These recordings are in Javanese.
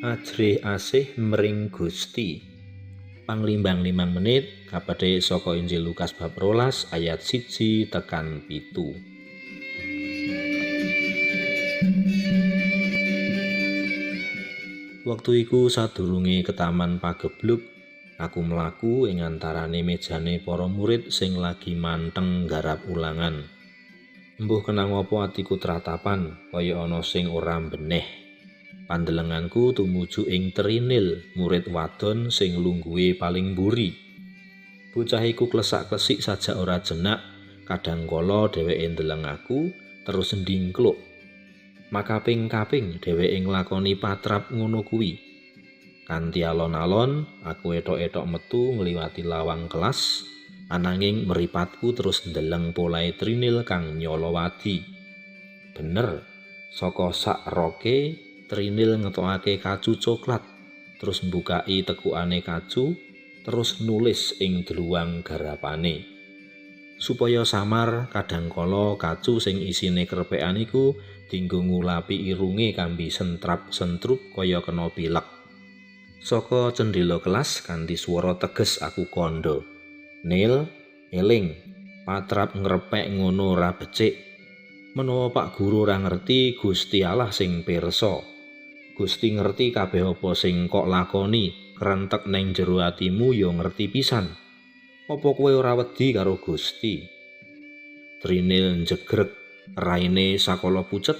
Ajrih asih mring Gusti. Panglimbang 5 menit kapedhe saka Injil Lukas bab 12 ayat 1 tekan 7. Wektu iku sadurunge ketaman pagebluk, aku mlaku ing antarane mejane para murid sing lagi manteng nggarap ulangan. Mbuh kenang apa atiku tratapan kaya ana sing ora mbeneh. Pandelenganku tumuju ing Trinil, murid wadon sing lungguhe paling mburi. Bocah iku klesak-klesik sajak ora jenak, kadang kala dheweke ndeleng aku terus ndingkluk. Makaping-kaping dheweke nglakoni patrap ngono kuwi. Kanthi alon-alon aku etok-etok metu ngliwati lawang kelas, ananging mripatku terus ndeleng polahe Trinil kang nyala wadi. Bener, saka sak roke Trinil ngetokake kacu coklat, terus mbukai tekukane kacu, terus nulis ing dluwang garapane. Supaya samar, kadang kala kacu sing isine krepekan iku dinggo ngulapi irunge kambi sentrap-sentrup kaya kena pilek. Saka cendhela kelas kanthi swara teges aku kandha. "Nil, eling, patrap ngrepek ngono ora becik. Menawa Pak Guru ora ngerti, Gusti Allah sing pirsa. Gusti ngerti kabeh apa sing kok lakoni, krentek neng jero atimu ya ngerti pisan. Apa kowe ora wedi karo Gusti?" Trinil njegreg, raine sakala pucet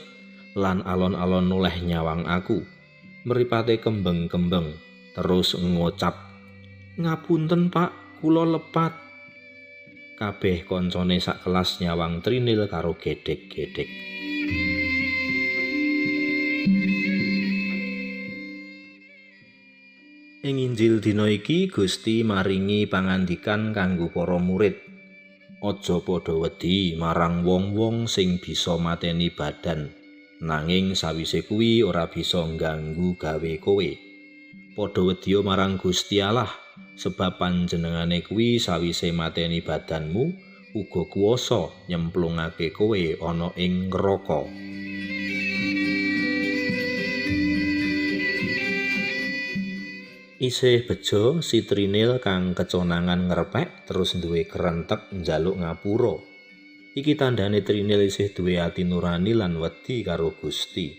lan alon-alon noleh nyawang aku. Mripate kembeng-kembeng, terus ngocap, "Ngapunten Pak, kula lepat." Kabeh koncone sak kelas nyawang Trinil karo gedhek-gedhek. Ing Injil dina iki Gusti maringi pangandikan kanggo para murid. Aja padha wedi marang wong-wong sing bisa mateni badan, nanging sawise kuwi ora bisa ngganggu gawe kowe. Padha wedi marang Gusti Allah, sebab panjenengane kuwi sawise mateni badanmu uga kuwasa nyemplungake kowe ana ing neraka. Isih bejo si Trinil kang keconangan ngrepek terus duwe krentek njaluk ngapura. Iki tandane Trinil isih duwe ati nurani lan wedi karo Gusti.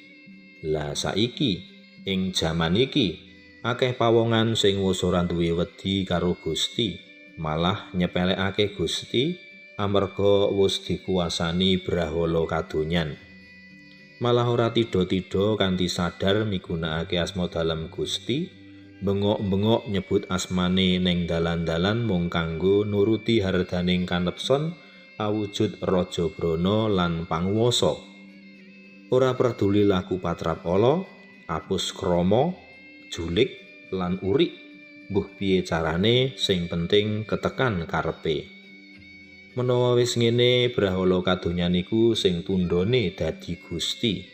Lah saiki ing jaman iki akeh pawongan sing wis ora duwe wedi karo Gusti, malah nyepelekake Gusti amarga wis dikuasani brahala kadonyan. Malah ora tidha-tidha kanthi sadar migunakake asma dalem Gusti, bengok-bengok nyebut asmane neng dalan-dalan mung kanggo nuruti hardaning kanepson awujud raja brana lan panguwasa. Ora peduli laku patrap ala, apus krama, julik lan urik, mbuh piye carane sing penting ketekan karepe. Menawa wis ngene, brahala kadonyan iku sing tundhone dadi Gusti.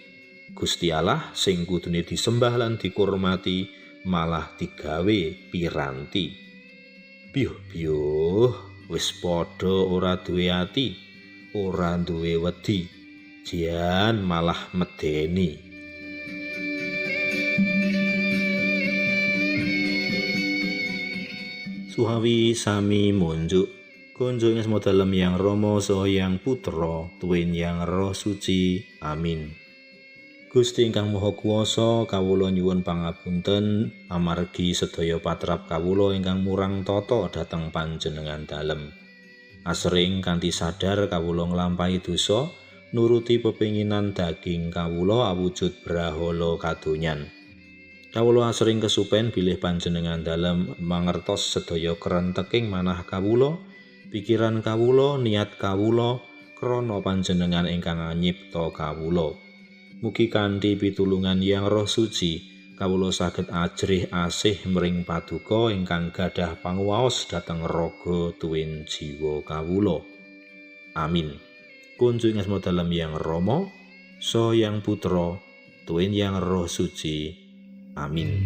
Gusti Allah sing kudune disembah lan dikurmati malah digawe piranti. Biyuh-biyuh, wis padha ora duwe ati, ora duwe wedi, jian malah medeni. Suhawi sami munjuk kunjung asma dalem Yang Rama saha Yang Putra tuwin Yang Roh Suci. Amin. Gusti ingkang Maha Kuwasa, kawula nyuwun pangapunten amargi sedaya patrap kawula ingkang murang tata dhateng panjenengan dalem. Asring kanthi sadar kawula nglampahi dosa nuruti pepinginan daging kawula awujud brahala kadonyan. Kawula asring kesupen bilih panjenengan dalem mangertos sedaya krenteking manah kawula, pikiran kawula, niat kawula, krana panjenengan ingkang nyipta kawula. Mugi kanthi pitulungan Yang Roh Suci, kawula saged ajrih asih mring paduka ingkang gadah panguwaos dhateng raga tuwin jiwa kawula. Amin. Kunjung asma dalem Yang Rama, saha Yang Putra, tuwin Yang Roh Suci. Amin.